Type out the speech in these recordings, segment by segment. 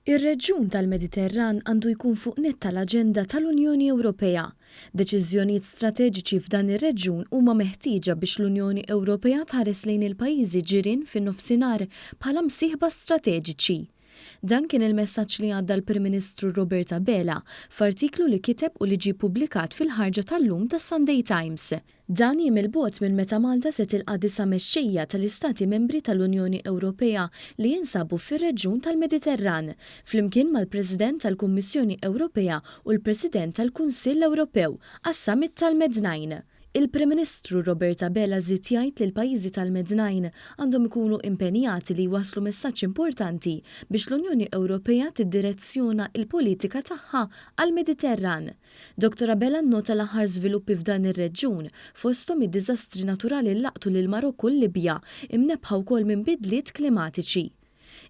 Ir-reġjun tal-Mediterran għandu jkun fuq nett tal-aġenda tal-Unjoni Ewropea. Deċiżjonijiet strateġiċi f'dan ir-reġjun huma meħtieġa biex l-Unjoni Ewropea tħares lejn il-pajjiżi ġirien fin-Nofsinhar bħala msieħba strateġiċi. Dan kien il-messaġġ li għadda l-Prim Ministru Robert Abela f'artiklu li kiteb u li ġie ppubblikat fil-ħarġa tal-lum tas-Sunday Times. Dan jiem 'il bogħod minn meta Malta se tilqa' disa' mexxejja tal-Istati Membri tal-Unjoni Ewropea li jinsabu fir-reġjun tal-Mediterran, flimkien mal-President tal-Kummissjoni Ewropea u l-President tal-Kunsill Ewropew, għas-Summit tal-Med Nine. Il-Prim Ministru Robert Abela żied jgħid li l-pajjiżi tal-Med Nine għandhom ikunu impenjati li jwasslu messaġġ importanti biex l-Unjoni Ewropea tiddirezzjona l-politika tagħha għall-Mediterran. Dottor Abela nnota l-aħħar żviluppi f'dan ir-reġjun, fosthom id-diżastri naturali li laqtu lill-Marokk u l-Libja, imnebbħa wkoll minn bidliet klimatiċi.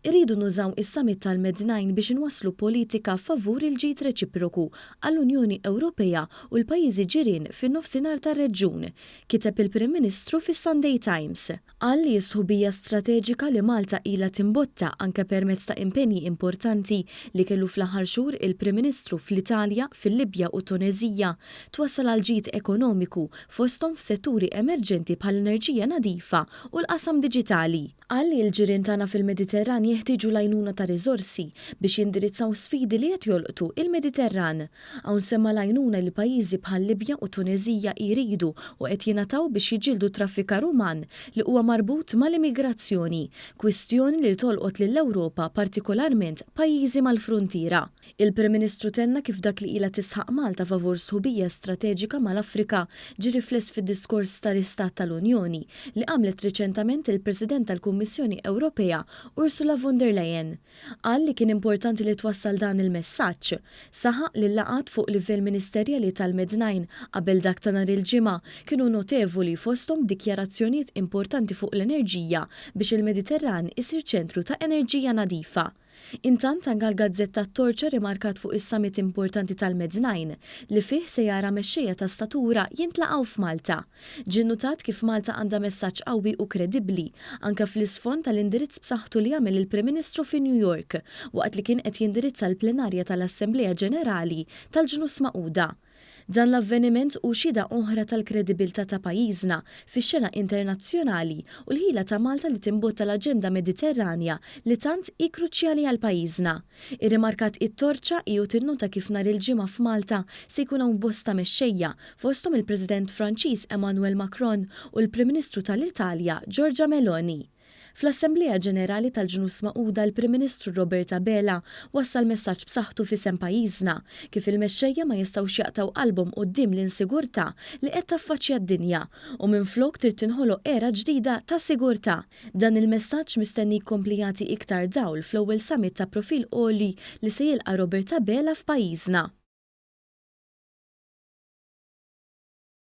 Irridu nużaw is-Summit tal-Med Nine biex inwasslu politika favur il-ġid reċiproku għall-Unjoni Ewropea u l-pajjiżi ġirien fin-Nofsinhar tar-reġjun, kiteb il-Prim Ministru fis-Sunday Times. Qal li s-sħubija strateġika li Malta ilha timbotta anke permezz ta' impenji importanti li kellu fl-aħħar xhur il-Prim Ministru fl-Italja, fil-Libja u t-Tuneżija, twassal għal ġid ekonomiku fosthom f'setturi emerġenti bħall-enerġija nadifa u l-qasam diġitali. Qal li l-ġirien tagħna fil-Mediterran jeħtieġu l-għajnuna ta' riżorsi biex jindirizzaw sfidi li qed jolqtu il-Mediterran. Hawn semma l-għajnuna li pajjiżi bħal-Libja u t-Tuneżija jridu u qed jingħataw biex jiġġieldu t-traffikar uman li huwa marbut mal-immigrazzjoni, kwistjoni li tolqot lill-Ewropa partikolarment pajjiżi mal-fruntiera. Il-Prim Ministru tenna kif dak li ilha tisħaq Malta favur sħubija strateġika mal-Afrika ġie rifless fid-diskors tal-Istat tal-Unjoni li għamlet riċentament il-President tal-Kummissjoni Ewropea Ursula von der Leyen. Qal li kien importanti li twassal dan il-messaġġ. Saħaq li l-laqgħat fuq livell ministerjali tal-Med Nine qabel dak ta' nhar il-Ġimgħa kienu notevoli fosthom b'dikjarazzjonijiet importanti fuq l-enerġija biex il-Mediterran isir ċentru ta' enerġija nadifa. Intant anke l-gazzetta T-Torċa rrimarkat fuq is-summit importanti tal-Med Nine li fih se jara mexxejja ta' statura jintlaqgħu f'Malta. Ġie nnutat kif Malta għandha messaġġ qawwi u kredibbli anke fl-isfond tal-indirizz b'saħħtu li għamel il-Prim Ministru fi New York waqt li kien qed jindirizza l-plenarja tal-Assemblea Ġenerali tal-Ġnus Magħquda. Dan l-avveniment hu xhieda oħra tal-kredibilità ta' pajjiżna fix-xena internazzjonali u l-ħila ta' Malta li timbotta l-aġenda Mediterranja li tant hi kruċjali għal pajjiżna. Irrimarkat it-Torċa hi u tinnota kif nhar il-Ġimgħa f'Malta se jkun hawn bosta mexxejja, fosthom il-President Franċiż Emmanuel Macron u l-Prim Ministru tal-Italja Giorgia Meloni. Fl-Assemblea Ġenerali tal-Ġnus Magħquda l-Prim Ministru Robert Abela wassal messaġġ b'saħħtu f'isem pajjiżna, kif il-mexxejja ma jistgħux jaqtgħu qalbhom quddiem l-insigurtà li qed taffaċċja d-dinja u minflok trid tinħoloq era ġdida ta' sigurtà. Dan il-messaġġ mistenni jkompli jagħti iktar dawl fl-ewwel summit ta' profil għoli li se jilqa' Robert Abela f'pajjiżna.